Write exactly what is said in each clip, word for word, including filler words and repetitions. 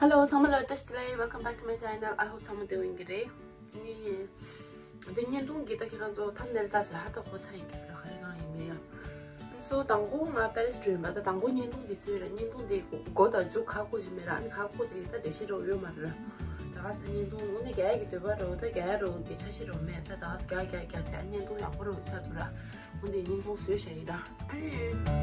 Hello ཚང་མ་ལ་བཀྲ་ཤིས་བདེ་ལེགས། Welcome back to my channel. I hope ཚང་མ་བདེ་པོ་ཡིན་གྱི་རེད། ངས་འདི་བརྙན་ཐུང་གི་ད་ཁྱེད་རང་ཚོ་ཐམ་ནེལ་ལྟ་བྱ་ཧ་ད་གོ་ཚ་ཡིན་གྱི་རེད། ག་རེ་གང་ཡིན་མེད་ཡ། སོ་དང་པོ་ང་པེ་རིས་འགྲོ་ཡིན་པ། ད་དང་པོ་བརྙན་ཐུང་འདི་བཟོས་ར། བརྙན་ཐུང་འདི་མགོ་དང་མཇུག་ཁག་པོ་ཅིག་མེད་ར། ཨ་ནི་ཁག་པོ་ཅིག་ད་འགྲེལ་བཤད་རོགས་ཡོད་མ་རེད་ར། ད་ག་ས་བརྙན་ཐུང་དངོས་གནས་རྒྱ་ཡག་གི་འདོད་པ་རོགས། ད་རྒྱ་ཡག་རོགས་གི་འཆར་གཞི་རོགས་མེད། ད་ད་ག་ས་རྒྱ་རྒྱ་རྒྱ་བྱས་བརྙན་ཐུང་ཡག་པོ་རོགས་ཆགས་འདུག་ར། འོ་འདི་བརྙན་ཐུང་བཟོས་བཞག་ཡིན་ད། ཨ་ཡོད།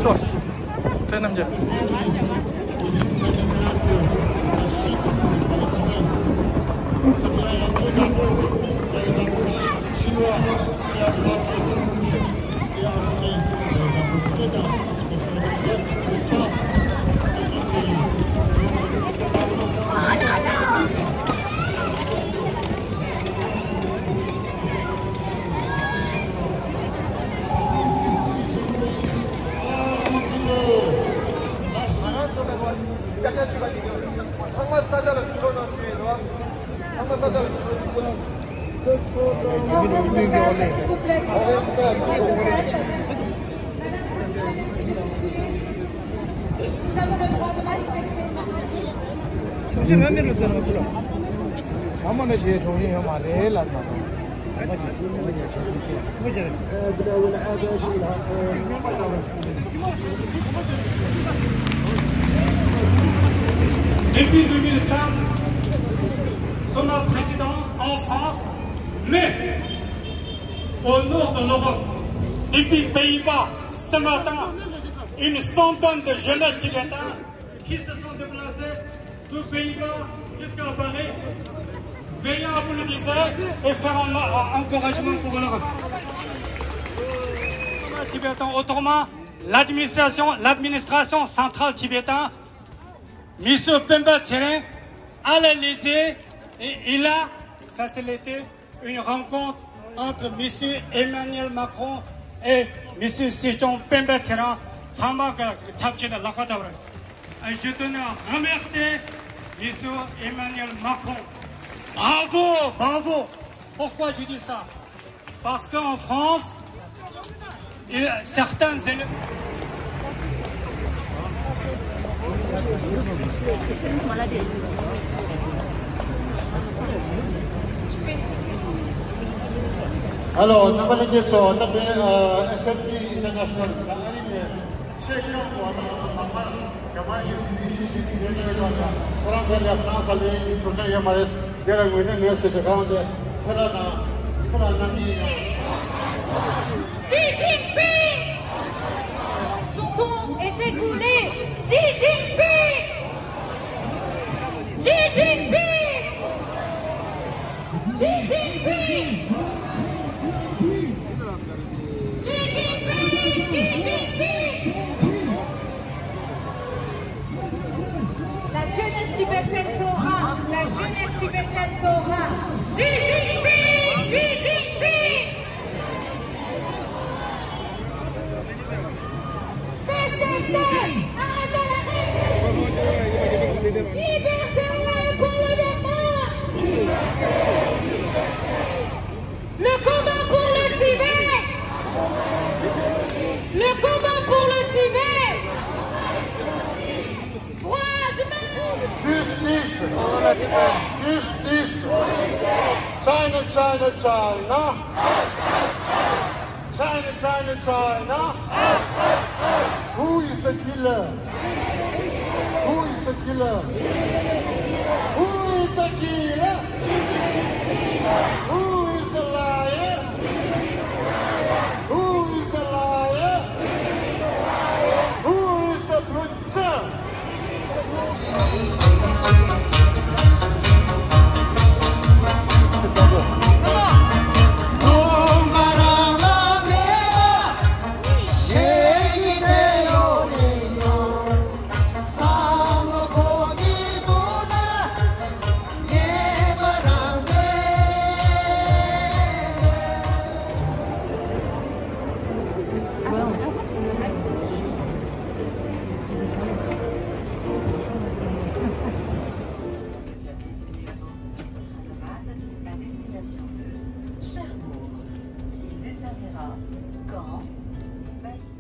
ཁྲེན་རྣམ་རྒྱལ། ཚང་མ་ས་ཆ་ལ་ཞུ་རོགས་གནང་ཞུ་ཡིན་རོགས། ཚང་མ་ས་ཆ་ལ་ཞུ་རོགས་གནང་། S'il vous plaît. Madame, s'il vous plaît, s'il vous plaît. Nous avons le droit de manifester. ཆོག་མཆན་མེད་མེད་རུ་ཟེར་རོགས་ཟེར་རོགས། ཨ་མ་ན་ཞེས་ཆོག་མཆན་ཡོད་མ་རེད་ལབ་མ་གཏོགས། Depuis deux mille cinq, sous ma présidence en France, mais au nord de l'Europe, depuis Pays-Bas, ce matin, une centaine de jeunesses tibétaines qui se sont déplacées de Pays-Bas jusqu'à Paris, venir applaudir et faire un, un encouragement pour leur tibétain. Autrement, l'administration, l'administration centrale tibétaine, Monsieur Pemba Tsering, à l'Élysée, et il a facilité une rencontre entre Monsieur Emmanuel Macron et Monsieur Sejong Pemba Tsering. ཚང་མ་གི་ཚབ་བྱས་ནས་ལག་པ་བརྡབ་རོགས། Et je tenais à remercier Monsieur Emmanuel Macron. Bravo, bravo. Pourquoi je dis ça? Parce qu'en France, il y a certains éléments. Alors, རྣམ་པ་ལྷན་རྒྱས་ཚོ། ད་ལྟའི་ཨ་ཨེས་ཨེཕ་ཊི་ཨིན་ཊར་ནེ་ཤ་ནལ་དང་ཨ་རི་ནས་ཆེད་བསྐྱངས་ཐོག་ད་ང་ཚོ་ལྷག་པར་རྒྱ་དམར་གྱི་སྲིད་འཛིན་ཞི་ཅིན་ཕིང་མདུན་ལ་ཡོད་པ་དང་། ཁོ་རང་དེ་ལ་ཧྥ་རན་སི་ལ་སླེབས་ཡག་གི་ཆོག་མཆན་ཡོད་མ་རེད། དེ་ལ་དངོས་གནས་མེད་ཟེར་བྱས། ཁོ་རང་དེ་ཚེ་ལ་དང་ཡིག་ཐོག་ལ་གནང་གི་ཡིན། Xi Jinping, ton ton est écoulé. Xi Jinping, Xi Jinping, Xi Jinping, Xi Jinping, Xi Jinping. La jeunesse tibétaine t'aura, la jeunesse tibétaine t'aura. Xi Jinping, Xi Jinping. P C C, arrêtez la répression. Liberté pour le Vietnam. Le combat pour le Tibet. Le combat pour le Tibet. Droits humains. Justice. Justice. China, China, China. China, China, China. Who is the killer? Who is the killer? Who is the killer? Who is the liar? Who is the liar? Who is the butcher? Cherbourg, qui desservira Caen, Bayonne.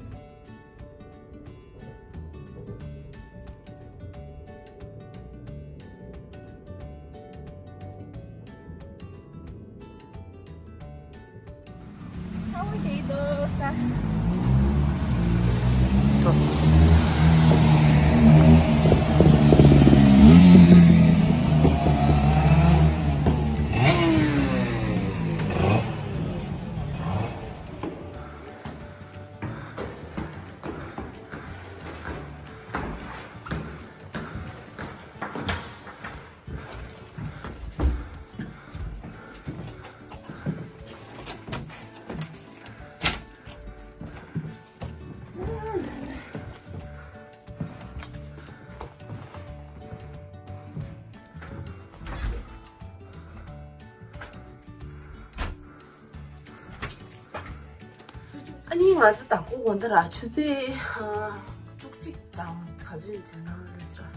ནི་ང་ཚོ་དང་པོ་དགོང་དག་ར་ཆུ་ཚོད་ཨ་བཅུ་གཅིག་དང་ག་ཚོད་ཡིན་ཟེར་ན་ལས་ར།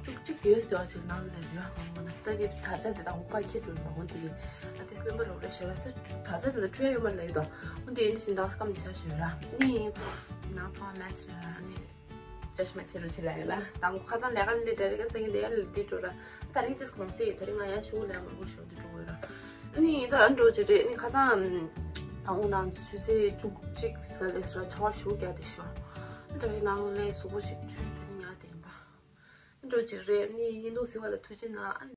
བཅུ་གཅིག་ཡོད་ཟེར་བ་ཞིག་ནང་ལ་ཡོད་ཧ་གོ་ན། ད་དེ་དར་ཆ་དེ་དང་པོ་ཁྱེར་འགྲོ་མ་འོང་དེ། ཨ་དེ་སྨན་པ་རོགས་རེ་ཞེ་ར་དེ་དར་ཆ་དེ་ལ་འཕྲོད་ཡོད་མ་ལ་ཡོད་དོ། འོ་དེ་ཡིན་དེ་བཞིན་དག་སྐམ་ནས་ཤ་ཞེ་ར་ནི། ནང་ཚང་མ་མེད་ཟེར་ར་ནི། ཅ་ཤི་མ་ཆེ་རུ་ཆེ་ལ་ཡོད་ལ། དང་པོ་ཁ་སང་ལས་ཀ་ལས་དེ་རེ་ཀ་ཚ་གི་དེ་ཡ་ལ་དེ་འགྲོ་ར། ད་རིང་དེ་གོང་ཚེ་ད་རིང་ང་ཡ་ཤུ་ལས་མང་པོ་ཞོག་དེ་འགྲོ་གི་ར། ཨ་ནི་ད་འགྲོ་ཅི་རེད། ཨ་ནི་ཁ་སང་དང་པོ་ནང་ཆུ་ཚོད་བཅུ་གཅིག་ས་ལས་སུ་ཆར་པ་ཞུ་རྒྱག་དེ་ཤོར། ད་རེས་ནང་ལས་གཟུགས་པོ་ཞིག་འཁྲུད་དེ་ཉལ་བསྡད་པ། འགྲོ་ཅི་རེད། ཨ་ནི་ཡིན་འདུག་ཟེར་བ་ལ་ཐུགས་རྗེ་གནང་། ཨ་